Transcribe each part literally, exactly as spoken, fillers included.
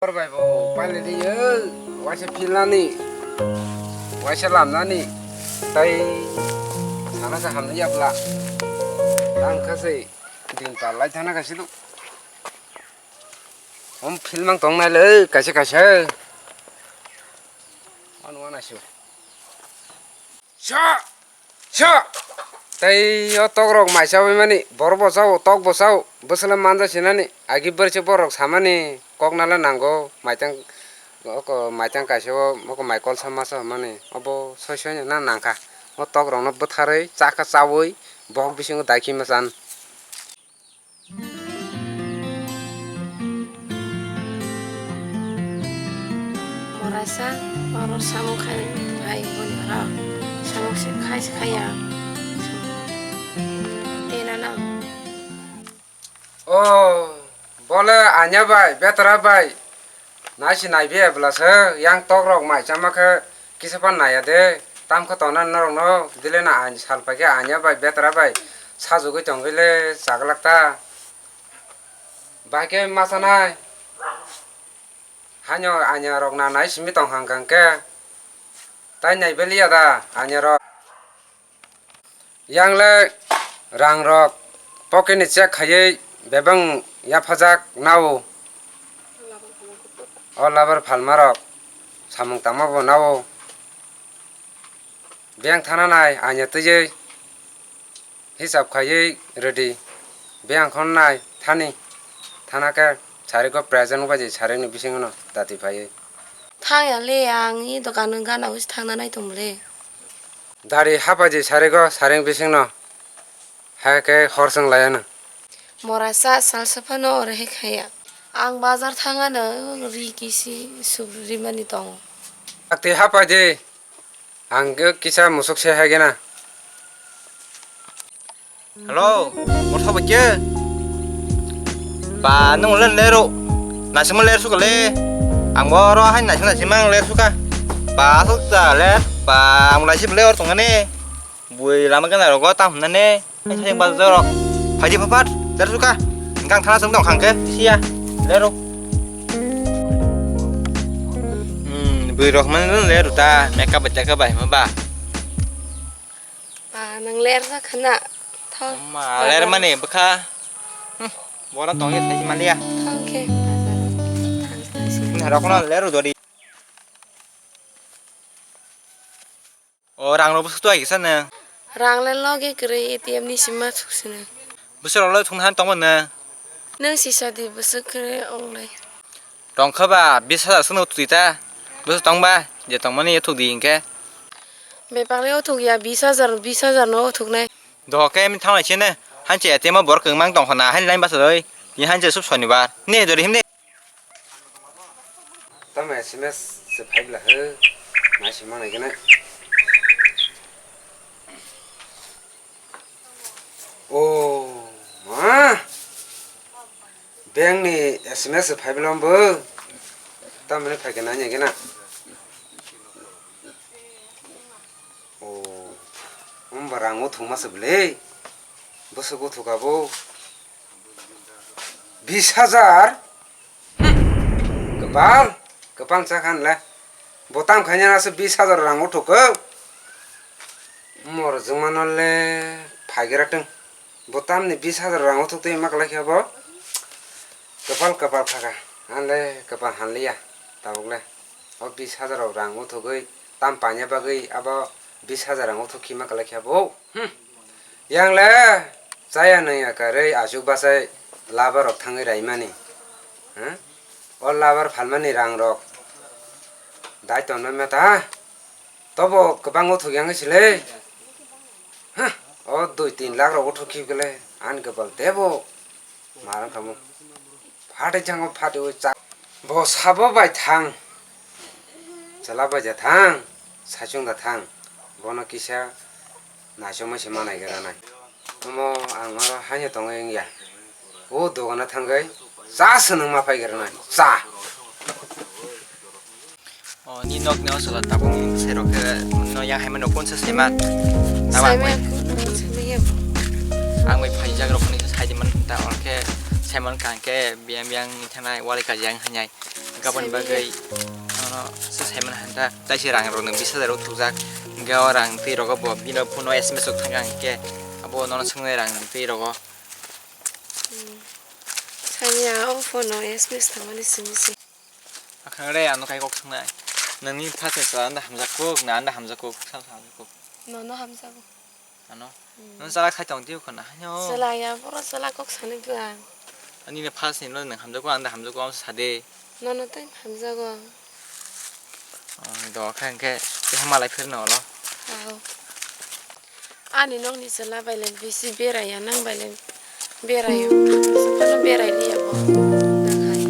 Hor bai bo pailai di, eh, waisa philnani, waisa lamnani, tai sana sa hamna yapla. Tang kha se din pal lai thana kha se do. Hom phil mang tong nai le, kaisa kaisa. Wan wan asu. Sa! Sa! Tei o tokrok mai chawi mani, borok bo chao, tok bo chao, bwswla manja sinani, agi bwrwi se borok samani, kok nala nango, maitang, oko maitang kaisa o, oko mai kolsa masa mani, obo soi soi na nangkha. O tokrokno bwtharwi, chakha chawi, bok bisingo daikhi machan. Morasa, oro samung khai, khai, boni oro samung se khai se khai ya. Tena na. O, bole anya bai, betra bai. Naisi naibe bwlasa yang tokrok mai chama khe kisa phan naiya de. Tamkhe tongna norokno dile na ani sal paikhe anya bai betra bai sajugwi tongwi le chaglak ta. Bai khe ma chanai. Haino anya rok na nai simi tong hang kang khe. Tai naibe liya da anya rok. Yang le rang rok pocket ni check khaiwi bebang yaphajak nao. O labar phalma rok samung tangma bo nao. Bank thana nai anya twiwi hisab khaiwi rwdi. Bank hwn nai thani thana khe sariko present wngpai je sarikni bisingo no dati phaiwi. Thang ya le ang i dokan gana wis thangna nai tong le. Dari hapaji sarigo saring bisingno, hai khe hor chwng laiya nw. Morasa salsa phano oro hai khaya. Ang bazar thangano ri kisi sub rimani tongo. Akti hapaji, ang kisa musuk se hai gena. Hello, motha bai khe? Ba, nwng le lero. Naisingma ler suka le. Ang bo oro hai naising naisingma ang ler suka. Ba, aswk ta ler. Ba, ang lai sib le or tongani. Bui lama gana rogo tam hwnani. Hai sai ba jorok. Phaidi phapat, ler suka. Gang thana sung tong khang khe. Siya, lero. Hmm, bui rok man lero ta. Makeup bai, makeup bai, ma ba. Ba, nang ler sa khana. Thok. Ma, ler mani bwkha. Hmm, bora tong ya, sai maliya. Thok khe. Thang thang si. Nah, rok no ler dori. O, rang rok bwswk tuai kisa nang. Rang le logi kwrwi A T M ni sima thuk sini. Bwswk rok le thung han tong mano. Nang sisa di bwswk kwrwi ong lai. Tongkha ba bis hajar sano thwi ta. Bwswk tong ba je tongmani thuk di hinkhe. Bebak le uthuk ya bis hajar, bis hajar no uthuk nai. Dohor khe em thanglai sene. Hanche A T M o borok kwbang tongkha na, hain line basa doi. Ni hanche sub sonibar. Ne dori himne. Tamo S M S se phai bwla he. Nai se manai gana. O ma. Bank ni S M S se phai bwla bo. Tamo ne phai gana ne gana. O, wngba rang uthuk ma se bwle? Bwswk uthuk abo? Bis hajar? Hmm, kwbal, kwbang cha khan le. Bo tam khaina na se bis hajar rang uthuk kho. Mor jwngmano le phaigra tong. Bo tamni bis hajar rang uthuk twi ma kwlai khe bo? Kwpal kwpal kha kha. Ang le kwpal han liya tabuk le. O bis hajar rok rang uthugwi tam paina bagwi abo bis hajar rang uthuk khima kwlai khe bo. Hmm. Yang le chaya nungya kwrwi aswk bachai labar rok thangwi raimani. Hmm? O labar phalmani rang rok dai tonno meta. Tobo kwbang uthuk yang sile. Huh, o dui tin lakh rok uthuk khibgele, ani kwbal tebo. Marang kamo. Phati jango phati o cha. Bo sabo bai thang. Chwla bai ja thang. Saichung da thang. Bono kisa naisomai se manai gra nai. Omo ang oro haino tongwi wngya. O dogano thangwi cha swnwng ma phai gra nai. Cha. O, ni nok ni o sala tabuk ni bwsai rok khe no yang hai mano kun se saiman. Tama Saimaya ang kun se maya. Ang bai phaijak rok ni sai di man ta ol khe saiman kang khe biyang biyang ni thanai wali ka jang hanai. Gabon bagwi nono se saimano hanta, taisi rang rok nung bis hajar o thukjak. Hingke o rang twi rogo bo bino phone o S M S rok thangkha hingke abo nono swngnai rang twi rogo. Hmm. Sanya o phone o S M S thangmani simi se. Akhang re ano kai kok swngnai. Nangni pha se sa anda hamjak kok, na anda hamjak kok, sa hamjak kok. Nono hamjago. Ano? Hmm. Nang chalak sai tong tio khna, haino. Chalak ya, boro chalak kok sani bwang. Ani ne first ni no nang hamjago, ang da hamjago, ang sa de. Nono tei hamjago. Oh, do kha hingke, tei malai phir no lo. Aw. Ani nokni chwla bai le bisi beraiya, nang bai le beraiyo. Saphano berai liya bo. Nang hai.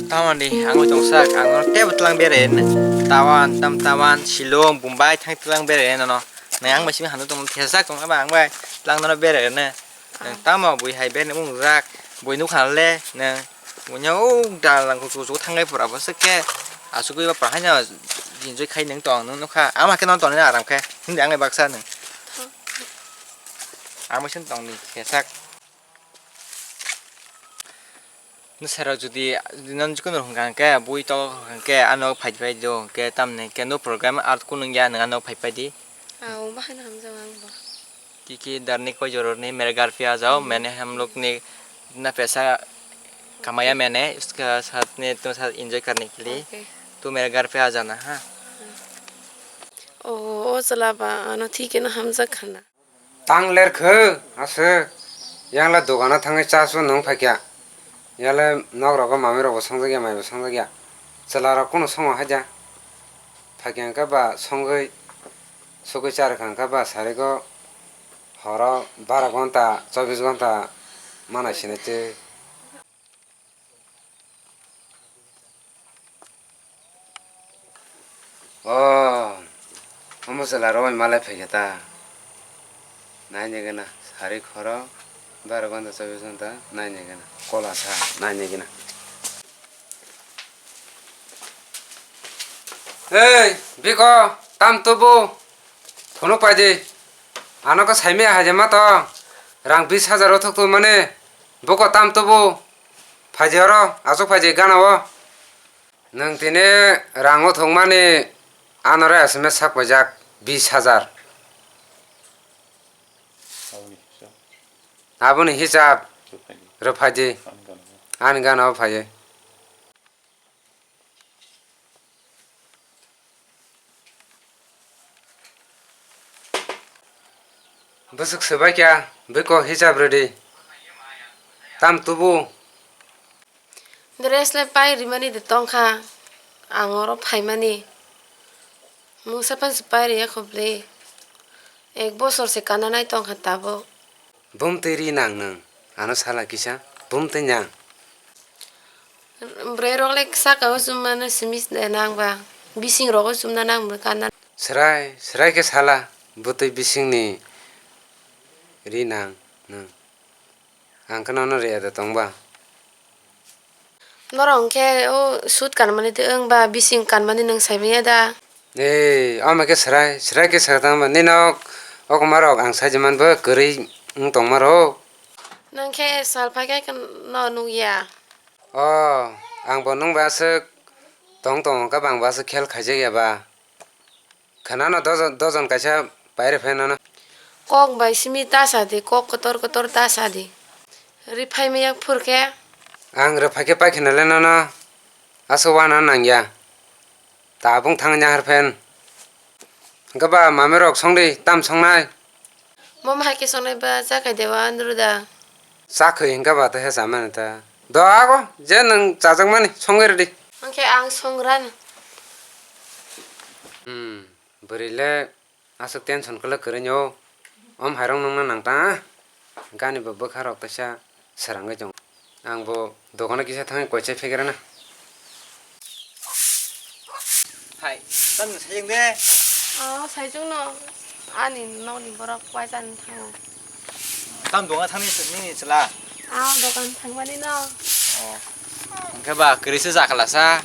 Tamoni, ang tong sak, ang tebo tlang berai ne. Tawan, tam tawan, Shillong, Mumbai, thang tlang berai ne no. Nang ang bai simi hanu tong thesa tong ba ang bai tlang no berai ne. Nang tamo bui hai ben mung jak bui nukha le nang bunya o dalang ko chu thang gai pura bo se ke asugui ba pahai na enjoy khai nang tong nang nukha ama ke non tong na aram khe hindi ang baksa nang ama sin tong ni kesak. Nusarok jodi, jodi nang jikunu hwnkha hwnkhe, bui tok hwnkha hwnkhe, ano phai phai do hwnkhe, tamni hwnkhe no problem, ar kunu wngya, nwng ano phai phai di. Ah, o bahai no hamjak ang bo. Kiki darni koi joror ni mere ghar pe aa jao, maine hum log ne itna paisa kamaya maine, uska saath ne tumke saath enjoy karne ke liye, okay, tu mere ghar pe aa jana, ha. Oh, o chwla ba, ano thik no hamjak khana. Tang ler khe, aswk. Yang le dogano thangwi cha su nung phaikya. Yang le nok rogo mamui rok bo songjak ya, mai bo songjak ya. Chwla rok kunu songo haja. Phaikya hwnkhe ba songwi sugwi cha rwkha hwnkhe ba sarigo horo bara gonta, chobbish gonta mana sinai twi. O, omo chwla rok bai malai phaikha ta. Naini gana, sari khoro, baro ganda chobbish ghonta, naini gana, kola sa, naini gana. Ei, biko, tam tubu, phunuk paidi, ano khe saimaya haijama tong, rang bis hajar o thok tu mani, boko tam tubu. Phaidi oro, aswk phaidi gana o. Nwng tini rang o thwngmani anore S M S sak paijak bis hajar. Aboni hisab rwphaidi. Ani gana o phaiwi. Bwswk swbaikha, bwiko hisab rwdi. Tam tubu. Dress le pai rimani de tongkha. Ang oro phaimani. Mungsa phan se pai riya khobli. Ek bosor se kana nai tongkha tabuk. Bumtwi ri nang nwng, ano sala kisa, bumtwi nang. Bwrwi rok le saka o chumano simi de nang ba, bising rogo chumna nang bwkha na. Srai, srai khe sala, bwtwi bisingni ri nang nwng. Ang khe nono ri ya da tong ba. Norok hwnkhe o sut kanmani tei wng ba bising kanmani nwng sai manya da? Ei, omo khe srai, srai khe saka tang ba. Nini nok okma rok ang sai man bo kwrwi wng tong ma rok. Nwng khe sal phai khe no nuk ya. O, ang bo nwng bai aswk tong tong khe bang bo aswk khel khaijak ya ba. Khwnano dojon, dojon kaisa pairwi phai nono. Kok bai simi ta sa di, kok kotor kotor ta sa di. Rwphai maya phur khe. Ang rwphai khe paikhe nale nono aswk uanano nangya. Tabung thangwi nahar phen. Hwnkhe ba mamirok songdi, tam songnai? Mom hai khe songnai ba, cha khai de wa nuru da. Cha khwi hwnkhe ba tei he chamani ta. Do ago, je nwng chajakmani songwi rwdi. Hwnkhe ang songrani. Hmm, bwrwi le aswk tension kwlwk kwrwino. Om hairok nungna nang ta. Gani bo bwkha rok teisa srangwi tongo. Ang bo dogano kisa thangwi koichai phekrana. Hai, tam saijeng de. Oh, saijeng no. Ani nokni borok waisa ni thango. Tam donga thangni nini chwla. Ah, dokan thangmani no. Oh. Hwnkhe ba kwrwi se jakla sa.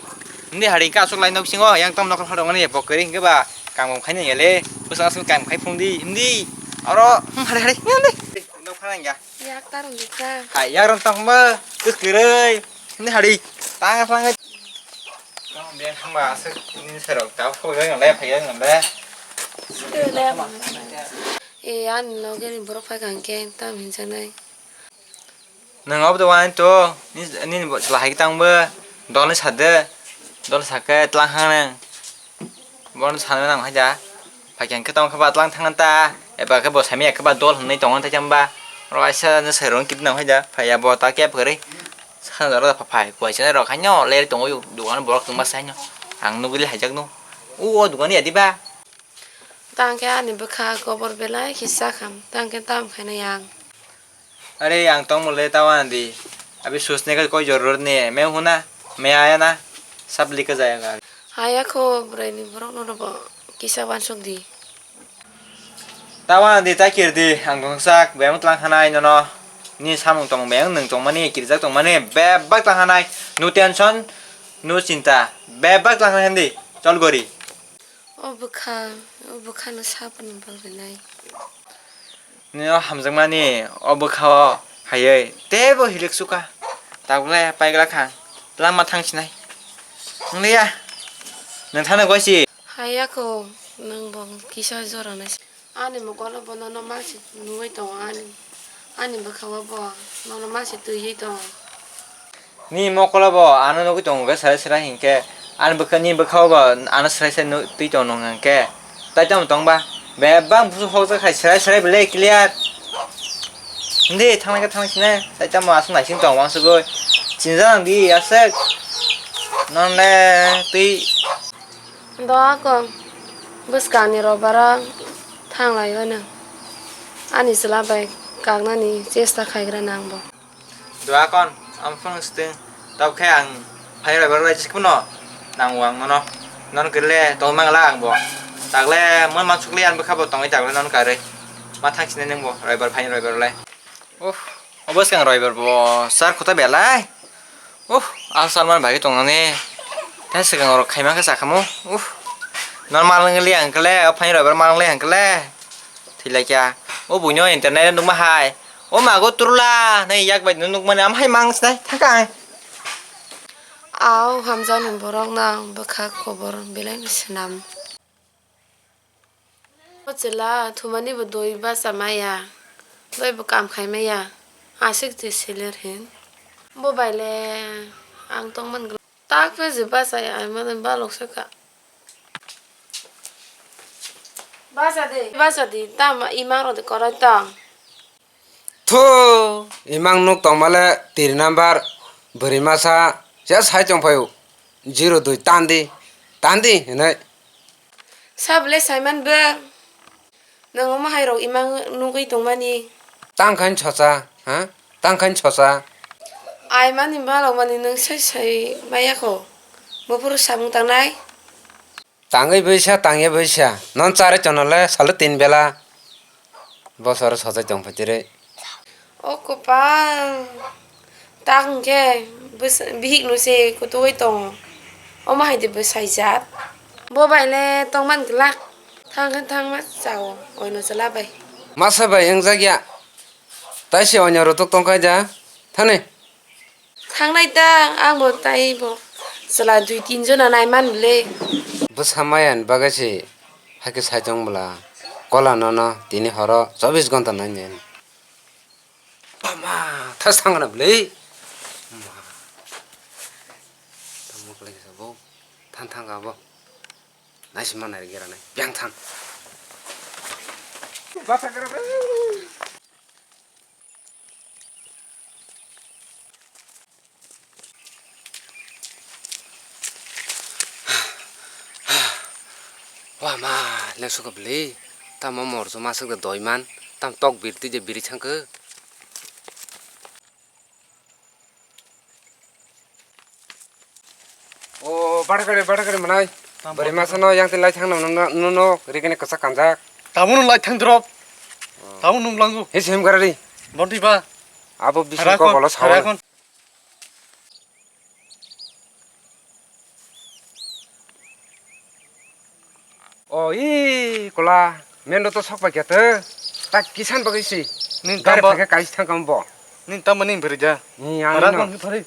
Hindi hari ka aswk lai nok singo yang tam nok hal rongani bo kwrwi hwnkhe ba kangmung khaina yale. Bwsa aswk kang khai phung di. Hindi. Oro hmm, hari hari. Hindi. Nok phana ya. Yak tarung dikha. Hai, yak rong tang ma, kwrwi. Ni hari, tang tang. Beng thangba aswk nini serok ta phobjak nang le, phaijak nang le. E, ani loge ni borok phai kha hwnkhe tam hinjaknai. Nwng obo de wani to, nini, nini bo chwla hai tang bo, dol ni sa de, dol sa khe tlang ha nang. Bono sanwi nang hai da. Phaikhe hwnkhe tamo khe ba tlang thang ta, eba khe bo saimanya khe ba dol hwnwi tongo tei chamba. Oro waisa nw sai rwng kiti nang hai da. Phaiya bo ta khe kwrwi. Sana doro pha phai, kuaisa rok haino ler tongo, dugan borok tongma sai no. Ang nugwi le haijakno. O, o dugan ya diba? Tang khe ani bwkha kobor belai kisa kham. Tang khe tam khainai ang. Are, ang tongmole tawa di. Abi susne ka koi jorur ne, me huna, me aya na, sab lika jayega. Haya kho, bwrwi ni borok no bo kisa wansuk di. Tawa di, ta kir di, ang tongsak, beng tlang hanai nono. Ni samung tong beng, nwng tongmani, kirjak tongmani, bebak tlang hanai. No tension, no chinta, bebak tlang hanai di. Chol gori. O bwkha, o bwkha no sabo ni bagwi nai. Nini o hamjakmani o bwkha o haiwi teibo hilik suka. Tabukle paiglak kha, lama thang sinai. Wng liya, nwng thano goi si. Haiya kho, nwng bo kisa jora nai si. Ani mokolo bo nono ma si nugwi tongo ani. Ani bwkha o bo nono ma se twiwi tongo. Ni mokolo bo ano nugwi tongo khe serai serai hinkhe, ani bwkha, ni bwkha o bo ano serai serai nu-, twi tongo hinkhe, tai tamo tong ba? Bebak busu hokjak khai serai serai belai clear. Hindi thangnai khe thangnai sini, tai tamo aswk naising tongo wansugwi. Chinjak nang di aswk. Nonle twi. Doa kong, bwskangni robaro thang lai-o nwng. Ani chwla bai kaknani chesta khaigra nang bo. Doa kon, ang phone swtwng. Tok khe ang phai roibar lai chikno nango ang nono. Non kwrwile tongwi mangla ang bo. Tagle mon mansukli ang bwkha bo tongwi tagle non karwi. Ma thang sinai nwng bo roibar phai roibar lai. Uff, obo swkang roibar bo sar kota belai. Uff, asal man bai tongnani. Tei swkang rok khaima khe sakhamu. Uff. Non malang li ang kle, o phai roibar malang li ang kle. Thilai kya. O buino internet nukma hai. O mago turla, nai yak bai nukmani am hai mang snai. Thaka. Au hamjani borok nang bwkha kobor belai ni swnam. O chwla thumani bo doi bacha maya, doi bo kam khai maya, aswk je seler hin. Bo bai le ang tongman glak. Tak phe je bacha ya, ai mano balok se ka. Bacha de, bacha di, tamo imang rok de koroi tong. Thu, imang nuk tongmale tiri number bwrwi masa se sai tongphaio. Zero dui tandi, tandi hinwi. Sabole saiman bo. Nang omo hai rok imang nugwi tongmani. Tang khain sosa, ha? Tang khain sosa. Ai mani balok mani nung sai sai maya kho. Buphuru samung tangnai. Tangwi bwsa, tangya bwsa. Non chari chonole salo tin bela. Bosor sojai tong phaitire. O kopal. Tak hwnkhe bwsa-, bihik no se kutugwi tongo. Omo hai de bwsai jat. Bo bai le tongman glak. Thang khe thangma chao. Oino chwla bai. Masa bai wngjakya. Tai se oino rotok tongkha ja. Thani. Thangnai ta, ang bo tai bo chwla dui tin jona nai man le. Bwsa maya ni bagwi se hakhe sai tong bwla, kola nono tini horo chobbish ghonta nai nai. Ama, thas thang na bwle. Ma. Tamo kle sa bo. Than thang ga bo. Nai si ma nai gera nai. Biang thang. Wah, ma, le suka beli. Tamo mor su masuk da doi man. Tam tok bir tu je biri changke. O, badagari, badagari manai. Tamo bari masa no yang tin lai thang no, no, no, no, rikini kasa kanjak. Tamo no lai thang drop. Tamo nung langu. He sim garari. Bonti ba. Abo bising ko bolo sawan. O, i, kola, mendo to sok pai kete. Tak kisan bagai si. Ning gari tamba. Pakai kais thang kam bo. Ning tamba ning beri ja. Ni, ani no. Kon phari.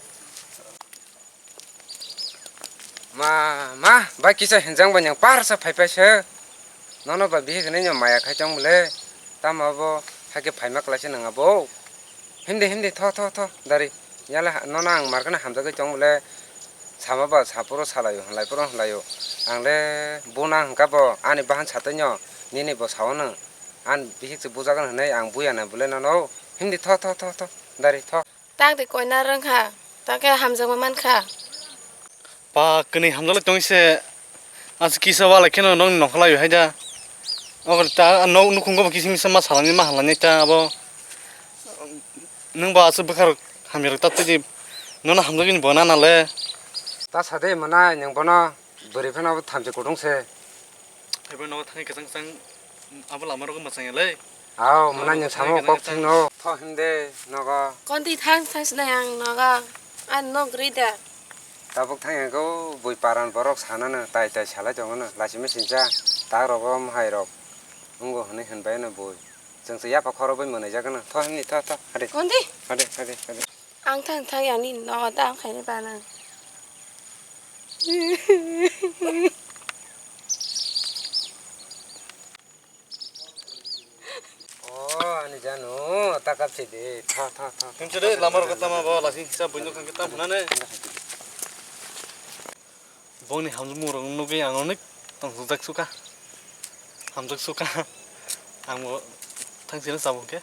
Ma, Ah, ma, bai kisa hinjang bai yang parsa phai phai se. Nono ba bihik hinui no maya khai tong bole. Tamo abo haike phaima kwlai se nang abo. Himdi, himdi, tho, tho, tho, dari. Yala ha-, nono ang mar kheno hamjagwi tong bole. Sama ba saporo salaio, hinlai poro hinlaio. Ang le bo nang hwnkha bo ani bahan satwi no, nini bo sao no. Ani bihik se bujagan hinui ang buya na bole nono. Himdi, tho, tho, tho, tho, dari, tho. Tang di koina rwngkha, tang khe hamjakma mankha. Pa kwnwi hamjaklai tongwi se, aswk kisa walai kheno nokni nongkhorlai hai da. Obo ta nok nukhungo bo kisa misa ma salani ma halani ta abo. Nwng bo aswk bwkha rok hamya rok ta twi di. Nono hamjakgini bo nana le. Ta sa de mwnai nwng bono bwrwi phano abo thamchi kutung se. Abo nogo thangwi kwchang kwchang abo lama rogo mwchang ya le. Aw, mwnai nwng samo kok thwngno. Tho himde nogo. Kondi thang thang sinai ang nogo. Ang nok rida. Tabuk thang ya go bui paran borok sanano tai tai salai tongo no. Lachimi sincha tak rogo mohai rok. Wngbo hwnwi hwnbai no bui. Chwng se yapha khoro bai mwnai jagano. Tho himni tho tho. Hade. Kondi? Hade hade hade. Ang thang thang yang ni nogo ta ang khaini bana. Oh, ani janu, takap sidi. Tha, tha, tha. Tungchide lamar kata ma ba lasing sa buino kang kita bunane. Bongni hamjak murung nugwi ang onek tong jak suka. Hamjak suka. Ang bo thang sini sabung ke.